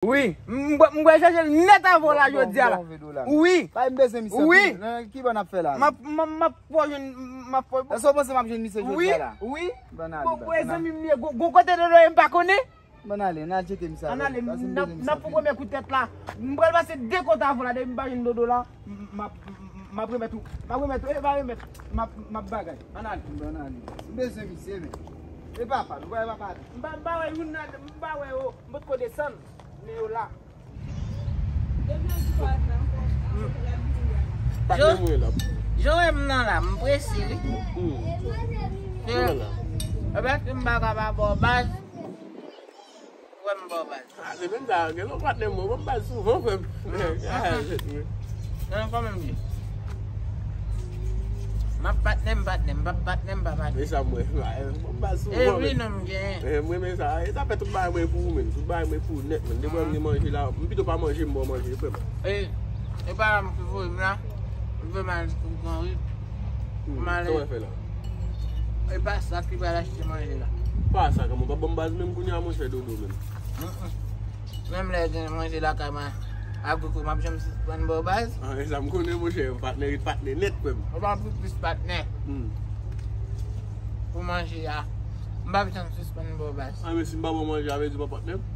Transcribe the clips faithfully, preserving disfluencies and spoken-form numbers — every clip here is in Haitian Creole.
Wi, m, m, m pral chèche l nèt avè w la jodi a la. Wi. Bay m bezwen misye. Wi. Ki, nan ki bò n ap fè la? M ap, m ap, m ap fè w jwenn, m ap fè w. Èske w panse m ap jwenn misye jodi a la? Wi, wi. Bon, zanmi m ye, gon, gon kote Dodo ye m pa konnen. Bon, ale, n al tcheke misye avè l. Ann ale, n ap, n ap pou premye kout tèt la. M pral pase de kote avè w la, depi m pa jwenn Dodo la, m, m ap, m ap remèt ou. M ap remèt ou, e pa remèt, m ap, m ap bagay. Ann ale. Bon, ale. M bezwen misye, men. E papa, nou wè papa. M pa, m pa wè youn nan, m pa wè yo, m potko desann, men yo la. Jan, jan w wè m nan la, m prese wi. E paske m pa ka pa ba w baz, ou wè m ba w baz. Ah, se menm sa, gen lòt patnè mwen, ban m baz souvan, frè m. Nan kòman m ye? M ap patnè m, patnè m, m p ap patnè m, pa patnè. E sa m wè. Ban m baz souvan, men. E wi, non, m genyen. Eh, m renmen sa. E sa fè tout bagay mwen pou ou, men. Tout bagay mwen pou ou nèt, men. Depi m gen manje la, m pito pa manje, m ba w manje, frè m. E, e pa m ki voye m la. M voye m al sou Gran Ri. Hmm, sa w fè la? E pa sa ki pral achte manje la. Pa sa, kòman w pa ban m baz menm kounye a, monchè Dodo, menm? Mm, mm. Menm lè gen manje lakay mwen, agrikò, m ap janm sispann ba w baz. Ah, e sa m konnen, monchè, patnè ret patnè nèt, frè m. Ou pa plis plis patnè. Hmm. Pou manje a, m p ap janm sispann ba w baz. Ah, men si m pa ba w manje, a vle di w pa patnè m?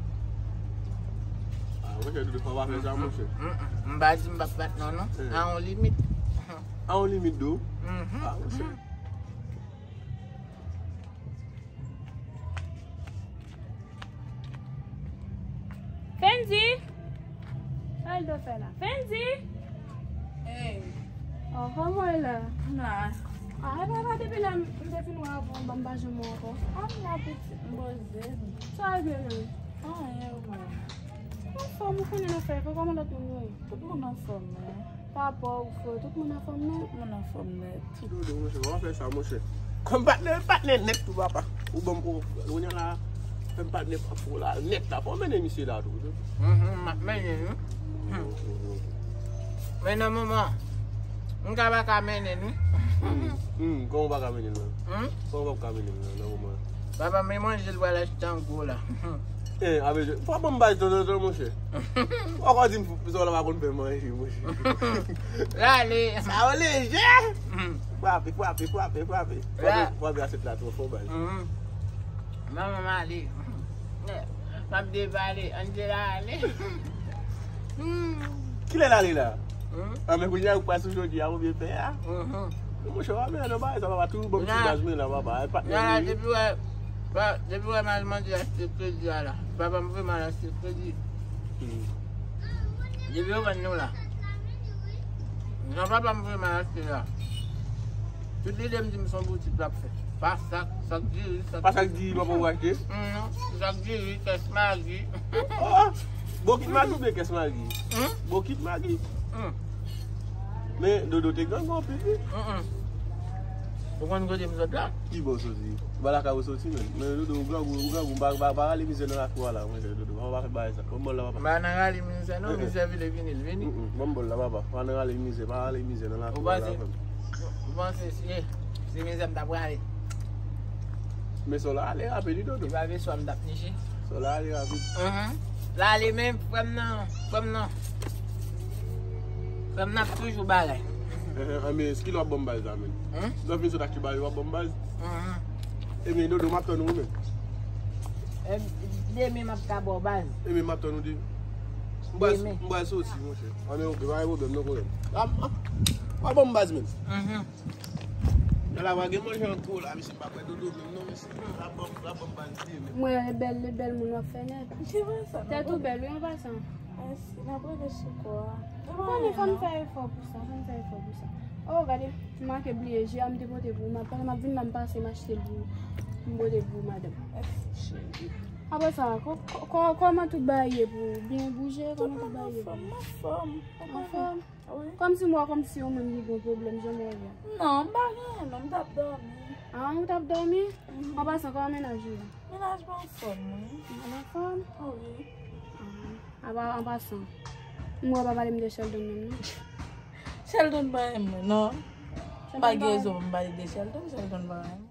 Ah, monchè, Dodo, fò w pa fè sa, monchè. Mm, mm, mm. M pa di m p ap patnè w, non. Eh. A yon limit. A yon limit, Dodo? Mhm. Ah, monchè. Fendi! Sa l do fè la? Fendi! Hey! Oh, kòman w ye la? M la. Ah, e pa, pa depi lè m te fin wè avè w, ban m pa janm wè w ankò. Ah, m la pitit, m poze m. Sa w gen menm? Anyen, ou menm? Anfòm, ou konnen nan fè, kòman lòt moun yo ye? Tout moun anfòm, men. Papa w, frè, tout moun anfòm nèt? Tout moun anfòm nèt. Dodo, monchè, w ap fè sa, monchè. Kòm patnè, patnè nèt tou, papa. Ou ban m, ou, kounye a la, fè m patnè pou la, nèt la. Fò w mennen misye la tou, tou. Mhm, m ap mennen l, wi. Men nan moman, m ka pa ka mennen l, wi. Hmm, hmm, kòman w pa ka mennen l la? Hmm? Kòman w pa ka mennen l la, nan moman? Papa, men manje l pral achte an gwo la. Eh, avè, fò w ban m baz tanzantan, monchè. Ou ankò di m, sa w la pa konn fè manje, monchè. Rale. Sa yo leje. Mm. Frape, frape, frape, frape. Frape, frape asyèt la twò fò, baz. Mm. Manman m ale. M ap depale, Angela ale. Mm. Kilè l ale la? Hmm? Ah, men kounye a, ou pral sou jodi a, ou byen fè a. Mhm. Men monchè, w ap mennen nan bagay sa, papa, toujou ban m ti baz mwen la, papa. E patnè nou ye. Depi wè, pa, depi wè m al mande achte kredi a la. Papa m voye m al achte kredi. Hmm. Depi yo vann nou la. Jan papa m voye m al achte la. Tout lide m di m se yon boutik l ap fè. Pa sak, sak diri, sak... Pa sak diri, papa, ou achte? Hmm, non. Sak diri, kès magi. Oh, bokit magi oubyen kès magi? Hmm? Bokit magi. Hmm. Men Dodo te grangou anpil, wi. Hmm, hmm. Ou konn kote m sot la? Ki bò w soti? Ba lakay ou soti, men. Men Dodo, ou grangou, ou grangou, pa, pa, pa rale mizè nan lakou a la, mwen, Dodo. Papa, pa fè bagay sa. Ban m bòl la, papa. M pa nan rale mizè, non, mizè vle vini, l vini. Mm, mm. Ban m bòl la, papa. Pa nan rale mizè, pa rale mizè nan lakou a la, frè m. Ou panse, ou panse si, si mizè m t ap rale? Men sa w la ale rapid, wi, Dodo. Li pa vle swa m t ap niche. Sa w la ale rapid. Mhm. La ale, men frè m nan, frè m nan. Frè m nan ap toujou bagay. Eh, eh, men, eski w ap ban m baz la, men? Hmm? Si w fin sot ak ti baz, w ap ban m baz? Mhm. Ebyen, Dodo, m ap tann ou, men. Eh, demen m ap ka ba w baz. Ebyen, m ap tann ou di. M pral, demen. M pral soti, monchè. An, men, oke, pa gen pwoblèm, non, frè m. A, a, w ap ban m baz, men. Mhm. Nan la, pa gen manje an gwo la, mesye, m pa kwè Dodo menm, non, mesye. L ap ban m, l ap ban m baz demen. Mwen, e bèl, e bèl moun w ap fè nèt. Tèt ou bèl, wi, an pasan. Mèsi, n ap rele sou kò a. Konnen fò n fè efò pou sa, fò n fè efò pou sa. Oh, gade, m manke bliye ji a m te pote pou ou. M ap, pandan m ap vin la, m pase, m achte l pou ou. M pote l pou ou, madanm. Mèsi, cheri. Apre sa, kò-, kò-, kò-, kòman tout bagay ye pou ou? Byen bouje, kòman tout bagay ye pou ou? Tout moun anfòm, m anfòm. Ou konprann? Anfòm? Wi. Kòmsi m wè kòmsi ou menm ki gen pwoblèm, jan m wè w la. Non, m pa genyen, non, m t ap dòmi. Ah, ou t ap dòmi? Mhm. An pasan, kòman mennaj ou ye? Mennaj mwen anfòm, wi. Li anfòm? Wi. Ah, apa, an pasan, m wè w pa pale m de Sheldon menm, non. Sheldon pa renmen mwen, non. M pa gen rezon pou m pale de Sheldon, Sheldon pa renmen mwen.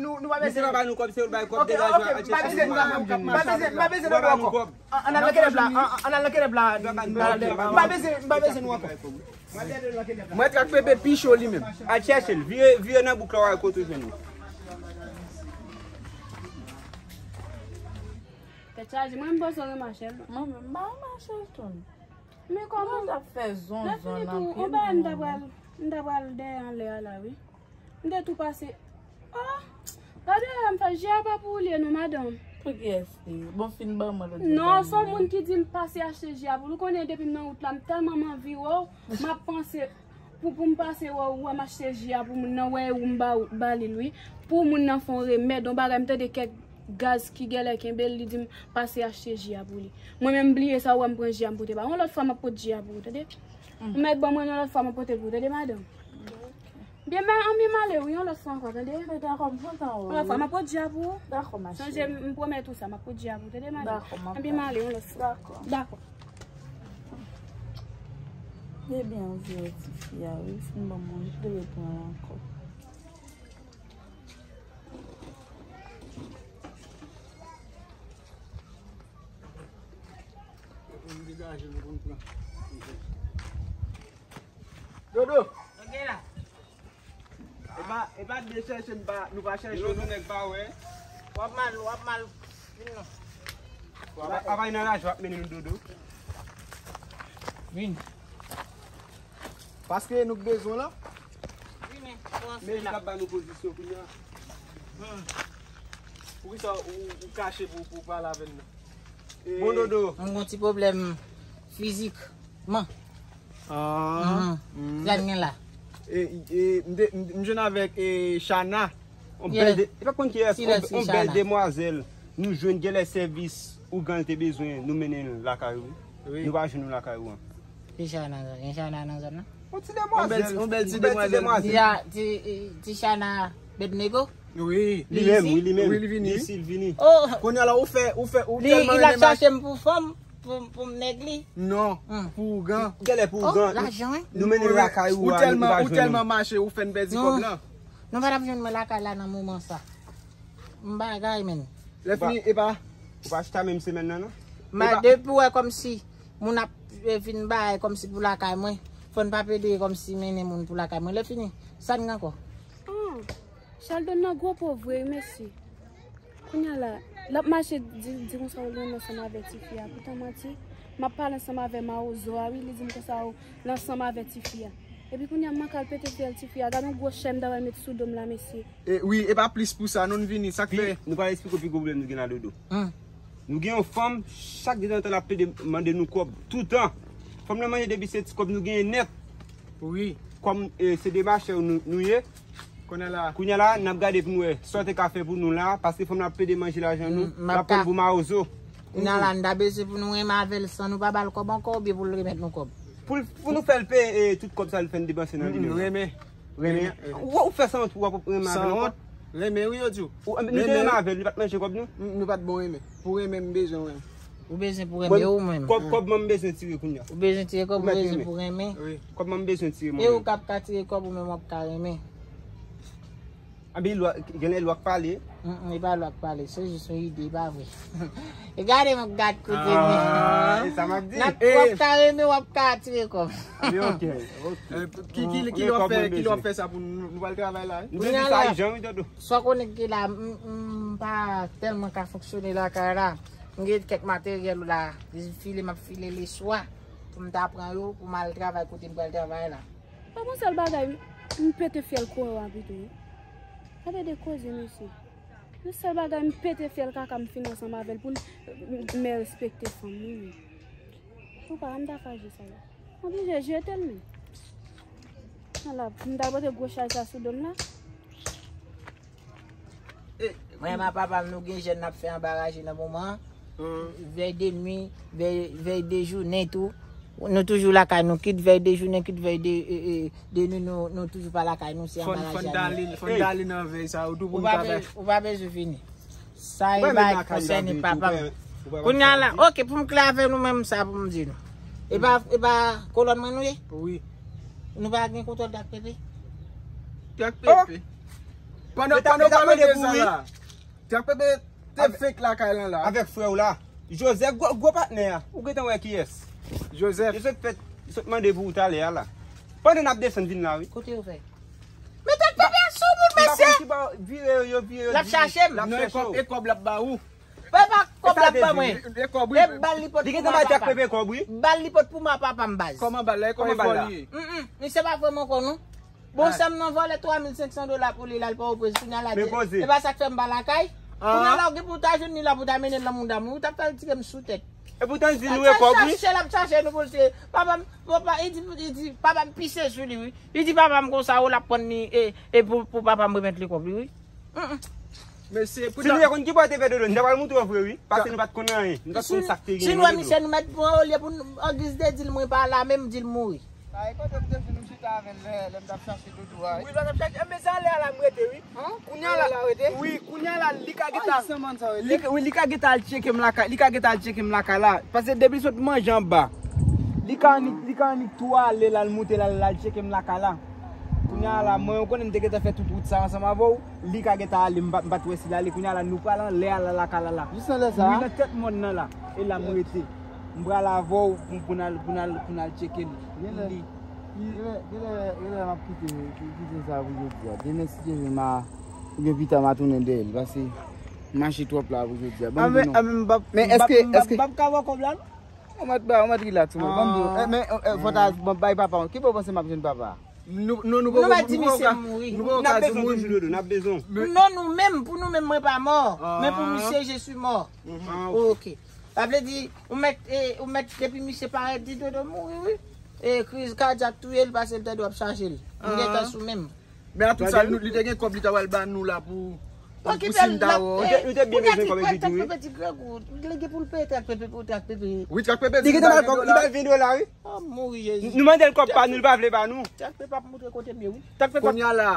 nou, nou pa bezwen. Misye pa ba nou kòb, se yo l bay kòb, degaje w al chèche nou. Ok, ok, m pa bezwen, m pa bezwen, m pa bezwen, m pa bezwen nou ankò. An, an al nan kenèp la, an, an al nan kenèp la, m pa bezwen, m pa bezwen nou ankò. Mwen t ak bebe pi cho li menm. Al chèche l, vire, vire nan bouk la, w a wè kote w jwenn li. Tèt chaje, mwen m panse w remache l. Mwen menm, m pa remache l tou. Men kòman? Mwen t ap fè zonzon anpil. Lè fini tou, on bagay m ta pral, m ta pral dèyè anlè a la, wi. M te tou pase. Oh! Gade, m fè ji a pa pou ou li ye non, madanm. Pou kiyès li? Bon, fin ban mwen lòt. Non, se yon moun ki di m pase achte ji a pou li. Ou konnen depi m nan wout la, m tèlman m anvi wè w, m ap panse pou, pou m pase wè w, wè m achte ji a pou moun nan, wè ou m ba, ba li l, wi. Pou moun nan fè yon remèd, yon bagay, m tande kèk gaz ki genlè kenbe l, li di m pase achte ji a pou li. Mwen menm m bliye sa, ou wè m pran ji a m pote ba. Yon lòt fwa m ap pot ji a pou ou, tande? Ou mèt ban mwen yon lòt fwa m ap pote l pou ou, tande, madanm? Byen, men anvi m ale wi, yon lòt fwa ankò, tande? Men dakò, m kontan wè w. Yon lòt fwa, m ap pot ji a pou ou. Dakò, ma cheri. Sonje, m pwomèt ou sa, m ap pot ji a pou ou, tande, madanm? Dakò, m ap. Anvi m ale yon lòt fwa. Dakò. Dakò. Byen, byen, ou di wè tifi a, wi, fin ban mwen, m dwe pran l ankò. Degaje nou konn pran. Dodo. Ok la. E pa, e pa de chèche n pa, nou pa chèche. Dodo nèg pa wè. W ap mal, w ap mal. Vin non. Avay nan raje w ap mennen nou Dodo. Vin. Paske nou k bezwen la. Wi, men, men li k ap ba nou pozisyon kounye a. Hmm. Poukisa ou, ou kache pou, pou pale avè n nan? E, bon, Dodo. Mwen gen yon ti pwoblèm fizikman. Ah. Mhm. Sa n gen la? E, e, m te, m, m jwenn avèk, e, Chana. On bèl de, e pa konn kiyès, on, on bèl demwazèl. Nou jwenn genlè sèvis ougan l te bezwen, nou mennen l lakay ou. Wi. Nou pa jwenn nou lakay ou an. Ki Chana, gen Chana nan zòn nan? On ti demwazèl. On bèl ti, on bèl ti demwazèl. Ti, ti, ti Chana Bednego? Wi. Li menm, wi, li menm. Wi, li vini. Li isi, li vini. Oh. Kounye a la, ou fè, ou fè, ou tèlman renmen. Li, li ap chache m pou fanm, pou, pou m nèg li. Non, pou ougan. Genlè pou ougan. Oh, lajan, wi. Nou mennen l lakay ou a, nou pa jwenn ou. Ou tèlman mache, ou fè n pèdi kòb la. Non, nou pa t ap jwenn mwen lakay la nan moman sa. M bagay, men. Lè fini, e pa. Ou pa chita menm semèn nan, non? Ma, depi w wè kòmsi moun ap, e, vin bay kòmsi pou lakay mwen, fò n pa plede kòmsi mennen moun pou lakay mwen. Lè fini, sa n gen ankò? Ah, Sheldon nan gwo po vre, wi, mesye. Kounye a la, l ap mache di, di konsa ou li ansanm avèk tifi a. Poutan manti, m ap pale ansanm avè mawozo a, wi, li di m konsa ou li ansanm avèk tifi a. Epi kounye a, m manke al pete fyèl tifi a. Gade yon gwo chèn m ta pral met sou do m la, mesye. E, wi, e pa plis pou sa, non, n vini, sa k fè? Nou pral eksplike w pi gwo pwoblèm nou gen la, Dodo. Hmm. Nou gen yon fanm, chak detantan l ap plede mande nou kòb, toutan. Fanm nan manje depi se ti kòb nou genyen nèt. Wi. Kòm, e, se demachè nou, nou ye. Kounye a la. Kounye a la, n ap gade pou n wè sa w te ka fè pou nou la, paske fanm nan ap plede manje lajan nou, n ap pran pou mawozo. Kounye a la, n ta bezwen pou nou renmen avè l san nou pa ba l kòb ankò, oubyen pou l remèt nou kòb? Pou l, pou nou fè l peye, e, tout kòb sa l fè n depanse nan li menm. Renmen. Renmen. Ou, ou fè sanwont pou w ap renmen avè l ankò? Sanwont? Renmen, wi, yo di w. Ou, nou te renmen avè l, li pa t manje kòb nou? Nou pa t bon renmen. Pou renmen, m bezwen w renmen. Ou bezwen pou renmen ou menm? Kòb, kòb mwen m bezwen tire kounye a. Ou bezwen tire kòb, ou bezwen pou renmen? Wi. Kòb mwen m bezwen tire mwen menm. E ou k ap ka tire kòb, ou menm w ap ka renmen. Anben, lwa, genlè lwa k pale. Mm, e pa lwa k pale, se jis yon ide, e pa vre. E gade mwen gad kote li. Ah, e sa m ap di. W ap ka renmen, w ap ka tire kòb. Anben, ok, ok. Ki, ki, ki lè w ap fè, ki lè w ap fè sa pou nou, nou pral travay la, wi? Nou bezwen sa ijan, wi, Dodo. Sa w konnen ki la, m, m, m pa tèlman ka fonksyone lakay la. M gen kèk materyèl la, file m ap file leswa pou m ta pran yo, pou m al travay kote m pral travay la. Pa gon sèl bagay, m, m pete fyèl koro a pito, wi. Gade de koze, mesye. Yon sèl bagay, m pete fyèl kaka, m fin ansanm avè l pou l, m, m respekte fanm li, wi. Ou pa, m ta fache sa la. M oblije jete l, men. Ala, m ta pote gwo chaj sa sou do m la. Mwen menm ak papa m, nou gen jèn n ap fè anba raje nan moman an. Vèy de nwi, vèy, vèy de jounen tou. Nou toujou lakay nou, kit vèy de jounen, kit vèy de, e, e, de nwi, nou, nou toujou pa lakay nou, se anba raje a nou. Fò n, fò n t ale, fò n t ale nan vèy sa yo tou pou n ka fè. Ou pa bezwen vini. Sa e bagay ki konsène papa m. Kounye a la, ok, pou m klè avè nou menm, sa pou m di nou. E pa, e pa kolòn mwen nou ye? Wi. Nou pa gen kontwòl Trak Pepe? Trak Pepe. Pandan, pandan w pale de sa la. Trak Pepe te fenk lakay lan la. Avèk frè w la. Joseph, gwo, gwo patnè a. Ou gentan wè kiyès? Joseph. Yo sot fèt, sot mande pou ou talè a la. Pandan n ap desann vin la, wi. Kote yo fè? Men Trak Pepe a sou moun, mesye. M pa konn ki bò, vire yo, yo vire yo. L ap chache m. L ap chache w. E kòb l ap ba ou. E pa kòb l ap ban mwen. E bal li pot pou mwen papa. Bal li pot pou mwen papa m baz. Kòman bal la? E kòman bal la? Mm, mm. Misye pa vre m ankò non. Bon, sa m nan vòlè twa mil senk san dola pou li la, l pa oprez kounye a la. E pa sa k fè m pa lakay. Kounye a la ou gen pou w ta jwenn li la pou w ta mennen l nan mouda m, wi, ou t ap fè l tire m sou tèt. E poutan l di nou e kòb wi. L ap chache, l ap chache nou pou l tire. Papa m, papa, li di, li di papa m pise sou li wi. Li di papa m konsa, o, l ap pran li, e, e pou, pou papa m remèt li kòb li wi. Mesye, si nou te konn ki bò te fè Dodo, nou ta pral montre w vre wi. Paske nou pa t konn anyen. Nou pa t konn sa k te gen nan Dodo. Si nou wè misye, nou mèt pran olye pou nou, an giz de di l mwen pa la menm, di l mouri. Sa e kote m te vin, m chita avè l lè, lè m t ap chache Dodo a wi. Wi, lè w t ap chache, men sa lè a la m rete wi. Kounye a la, wi, kounye a la, li ka gentan, li, wi, li ka gentan al tcheke m lakay, li ka gentan al tcheke m lakay la. Paske depi l sot manje anba, li ka annik, li ka annik tou ale la, l moute la, l al tcheke m lakay la. Kounye a la, mwen, ou konnen m te gentan fè tout wout sa ansanm avè w, li ka gentan ale, m pa, m pa t wè si l ale. Kounye a la, nou pral anlè a la, lakay la la. Jis anlè sa a? Wi, nan tèt mòn nan la. E la m rete. M pral avè w pou, pou n al, pou n al, pou n al tcheke l. Genlè, genlè, genlè, genlè m ap kite, kite sa pou jodi a. Demen, si Dye vle, m a, oubyen pita, m a tounen dèyè l. Paske m mache twòp la pou jodi a. Ban m di non. Men èske, èske m p ap ka wè kòb la, non? Ou mèt ba, ou mèt rilaks, ou mèt. Ban m di w, men, fò ta, ban m bay papa. Ki bò w panse m ap jwenn papa? Nou, nou, nou poko, nou poko ka, nou poko ka di moun. N ap bezwen toujou, Dodo, n ap bezwen. Non, nou menm, pou nou menm, mwen pa mò. Men pou misye, je suis mort. Ok. Sa vle di, ou mèt, e, ou mèt, depi misye parèt, di Dodo mouri, wi. E, kriz kadyak touye l, pase l tande w ap chache l. M gentan sou menm. Men a tout sa, li te gen kòb li ta pral ba nou la pou, pou si n ta wè. Ou te, ou te byen bezwen kòb epi tou, wi. Trak pepe ti grangou, li gen pou l peye trak pepe pou trak pepe. Wi, trak pepe di li bay ven dola, wi. Oh, mouri Jezi. Nou mande l kòb pa nou, li pa vle ba nou. Trak pepe ap moutre kote m ye, wi. Trak pepe ap. Kounye a la,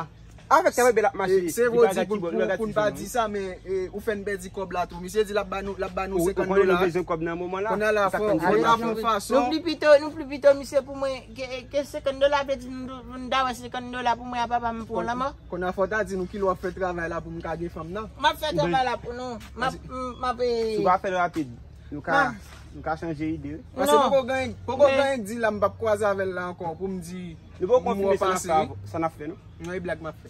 avèk trak pepe l ap mache. Se vre di pou, pou, pou n pa di sa, men, e, ou fè n pèdi kòb la tou. Misye di l ap ba nou, l ap ba nou senkant dola. Ou konnen nou bezwen kòb nan moman la. Kounye a la, fò, fò n ta fè yon fason. Nou pli pito, nou pli pito, misye pou mwen, ke, ke senkant dola vle di nou, nou ta wè senkant dola pou mwen a papa m pou yon lanmò. Kounye a fò w ta di nou kilè w ap fè travay la pou m ka gen fanm nan. M ap fè travay la pou nou. M ap, m ap, e. Si w pa fè l rapid, nou ka, nou ka chanje ide, wi. Paske poko gen, poko gen di la m p ap kwaze avè l la ankò pou m di. Nou poko konfime sa n ap fè, sa n ap fè, non? Non, e blag m ap fè.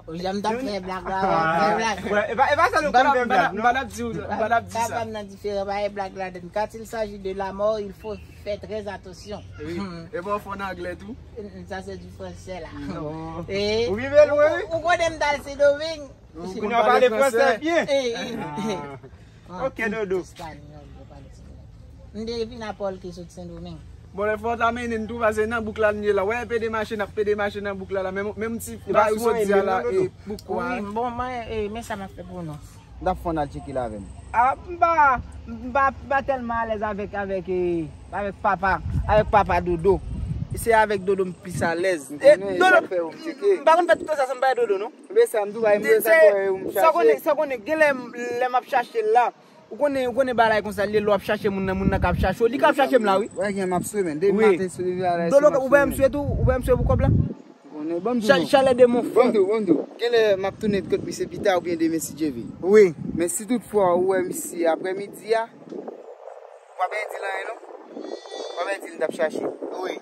Ou janm t ap fè blag la, w ap fè blag. E pa, e pa sa nou konn fè blag, non? M pa t ap di w, m pa t ap di sa. Papa m nan diferan, pa gen blag ladann. Quand il s'agit de la mort, il faut faire très attention. Wi. E pa w fò nan anglè tou? Sa se di fransè la. Non. Ou rive lwen, wi. Ou konnen m t al Sendomeng. Kounye a w pale fransè byen. Ok, Dodo. Espanyòl, yo pale Sendomeng. M te vin a Pòl ke sot Sendomeng. Bon, lè fò w ta mennen n tou, paske nan bouk la n ye la. Wè, pede mache, n ap pede mache nan bouk la, la. Menm, menm ti bagay ou sot di a la, e, bouk kwa. Wi, bon, mwen, e, men sa m ap fè pou nou. M t ap fè w al tcheke l avè m. A, m pa, m pa, m pa tèlman alèz avèk, avèk, e, avèk papa, avèk papa Dodo. Se avèk Dodo m plis alèz. E, Dodo, m pa konn fè tout sa san m pa wè Dodo, non. Ebyen sa, m tou bay, m wè sa kò m chache. Sa konnen, sa konnen, genlè lè m ap chache l la. Ou konnen, ou konnen bagay konsa, lè w ap chache moun nan, moun nan k ap chache w, li k ap chache m la, wi. Wè, gen m ap swe, men. Depi maten sou li la, la, Dodo, ou bay m swe tou, ou bay m swe pou kòb la? Konnen, ban m di w non. Chalè de mon frè. Ban m di w, ban m di w. Genlè m ap tounen kot misye pita oubyen demen si Dye vle. Wi. Men si tout fwa ou wè misye aprè midi a, ou pa byen di l anyen non. Ou pa byen di l m t ap chache. Wi.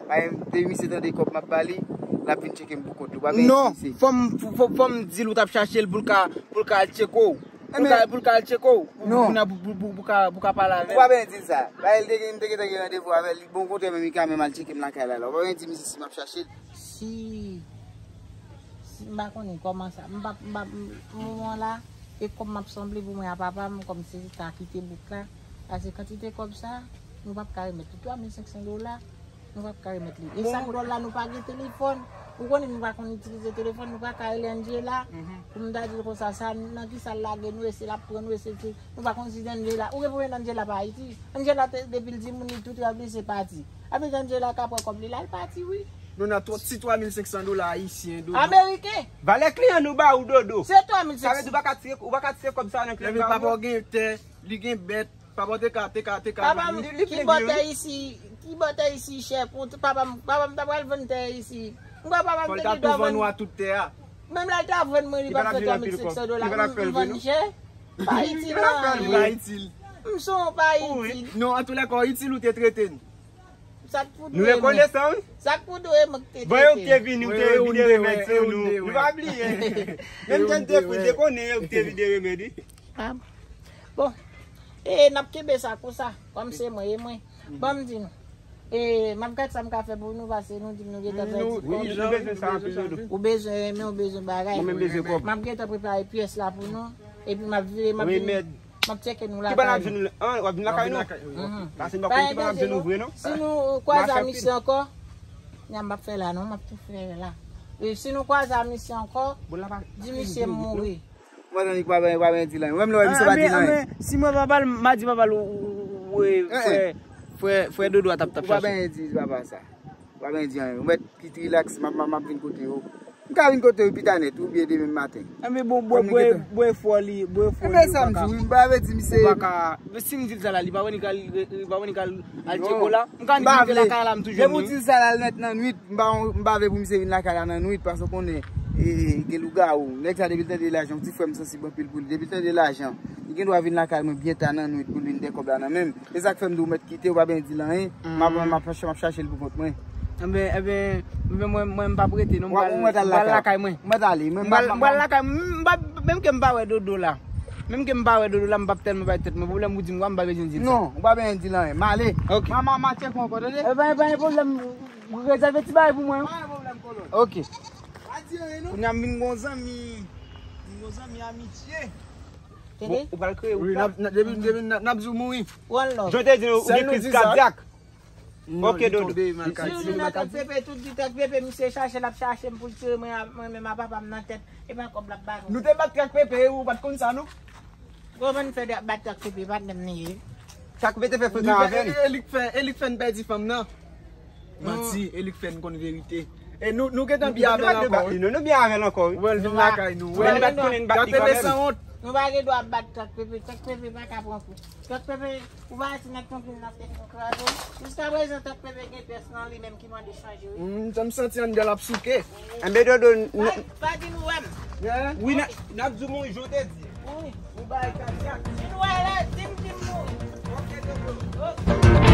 Depi misye tande kòb m ap ba li, l ap vin tcheke m pou kont li. Ou pa byen di misye. Non, fò m, fò, fò m di l ou t ap chache l pou l ka, pou l ka al tcheke w. Pou l ka, pou l ka al tcheke w. Non. Pou, pou, pou, pou ka, pou ka pale avè l. Ou pa byen di l sa. Paske li te gen, m te gentan gen randevou avè l. Bon, okontrè, menm li ka menm al tcheke m lakay la, la. Ou pa byen di misye si m ap chache l. Si, si m pa konnen kòman sa. M pa, m pa, m, moman la, e kòb m ap sanble pou mwen a papa m, kòm se ta kite bouk la. Paske kantite kòb sa, nou p ap ka remèt li. Twa mil senk san dola. Nou p ap ka remèt li. E sa dwòl la, nou pa gen telefòn. Ou konnen nou pa konn itilize telefòn, nou pa ka rele Angela. Pou m ta di l konsa, sa, nan ki sa l lage nou, e se l ap pran nou, e se, se, nou pa konn si Angela. Ou gen pou wè Angela pa Ayiti. Angela, te, depi l timoun, li tou trè blese pati. Apre Angela ka pran kòb li, l al pati, wi. Nou nan twa, si twa mil senk san dola ayisyen, Dodo. Ameriken. Valè kliyan nou ba ou, Dodo. Se twa mil senk san. Sa vle di ou pa ka tire, ou pa ka tire kòb sa nan kliyan. Epi papa w gen tè, li gen bèt. Papa w te ka, te ka, te ka vann li. Papa m, ki bò tè isi, ki bò tè isi chè pou papa m, papa m ta pral vann tè isi. M kwè papa m te gen dwa vann. Fò l ta tou vann ou a tout tè a. Menm lè l ta vann mwen, li p ap fè twa mil senk san dola. M vann chè. Pa itil anyen. M son pa itil. Non, antoulèka, itil ou te trete n. Sa k pou dwe mwen. Nou rekonesan, wi. Sa k pou dwe mwen k te trete. Bon, yo k te vini, ou te vide remèd sou nou. Nou pa bliye. Menm jan n te fou, te konnen yo k te vide remèd, wi. Bon. E, n ap kenbe sa konsa. Kòm se mwen, e mwen. Ban m di nou. E, m ap gad sa m ka fè pou nou, paske nou di m nou gentan pèdi kòb. Wi, nou bezwen sa anpil, Dodo. Ou bezwen renmen, ou bezwen bagay. Mwen menm bezwen kòb. M ap gentan prepare pyès la pou nou. Epi m ap vire, m ap vin, m ap tcheke nou lakay nou. Ki bò n ap jwenn nou? An, w ap vin lakay nou? Paske m pa konn ki bò n ap jwenn nou vre, non. Si nou kwaze a misye ankò, nyan m p ap fè la, non, m ap tou fè la. E si nou kwaze a misye ankò, di misye m mouri. Mwen, tande ki pa byen, pa byen di l anyen. Ou menm lè w wè misye pa di l anyen. Si mwen pa ba l, m a di papa l, ou, ou, ou, frè, frè, frè Dodo a t ap, t ap chache. Ou pa byen di papa sa. Ou pa byen di anyen. Ou mèt kit rilaks, m ap, m ap, m ap vin kote w. M ka vin kote w pita nèt, oubyen demen maten. Enben bon, bwè, bwè, bwè fò li, bwè fò li, ou pa ka. Enben sa m di w, m pa vle di misye. Ou pa ka, men si m di l sa la, li pa wè ni kal, li pa wè ni kal al tcheke w la. M ka ni vin lakay la, m toujou. Depi w di l sa la, l mèt nan nwit, m pa, m pa vle pou misye vin lakay la nan nwit, paske w konnen, e, gen lougawou. Nèg sa depi l tande lajan, yon ti frè m sansib anpil pou li. Depi l tande lajan, li gen dwa vin lakay mwen byen ta nan nwit pou l vin dèyè kòb la nan men m. E sa k fè m di w mèt kite, ou pa byen di l anyen. M ap, m ap, m ap chache l pou kont mwen. Enben, enben, enben, mwen, mwen, m p ap rete, non, m pral, m pral lakay mwen. Mwen ale, mwen m pral, m pral lakay mwen, m pa, menm ke m pa wè Dodo la. Menm ke m pa wè Dodo la, m p ap tèlman bay tèt mwen pwoblèm, ou di m kwa, m pa bezwen di l sa. Non, ou pa byen di l anyen. M ale. Ok. Ma, ma, ma tchèk ou ankò, tande? E pa, e pa gen pwoblèm, rezève ti bagay pou mwen. Pa gen pwoblèm, kolon. Ok. Pa di anyen, non. Kounye a m vin gon zanmi, vin gon zanmi amitye. Tande? Bon, ou pral kreye wout la. Wi, n ap, n ap, depi, depi n ap, n ap di w mouri. One love. Jan w te di nou, ou gen kriz kadyak. Ok, Dodo. Si nou nan Trak Pepe, tout di Trak Pepe, misye chache, l ap chache m pou l tire mwen, mwen menm a papa m nan tèt. E pa kòb l ap ba nou. Nou te bat Trak Pepe, ou pa t konn sa, non? Kòman n fè bat Trak Pepe, patnè m li ye? Trak Pepe te fè frekan avè l. E li k fè, e li k fè n pèdi fanm nan. Manti, e li k fè n konn verite. E nou, nou gentan byen avè l ankò, wi. Nou, nou byen avè l ankò, wi. Wè, l vin lakay nou. Wè, nou pa t konnen n bat li kanmenm. Trak Pepe sanwont. Nou pa gen dwa bat Trak Pepe. Trak Pepe pa ka pran kou. Trak Pepe, ou pa wè ti nèg trankil nan tèt nou kraze. Jiskaprezan, Trak Pepe gen pès nan li menm ki mande chanje, wi. Hmm, sa m santi anndan l ap souke. Enben, Dodo, n-, pa, pa di nou wè m. Wi, n a, n ap di w, mon, jan w te di. Wi. Ou bay kadyak. Si nou wè la, di m, di m mouri. Ok, Dodo. Ok.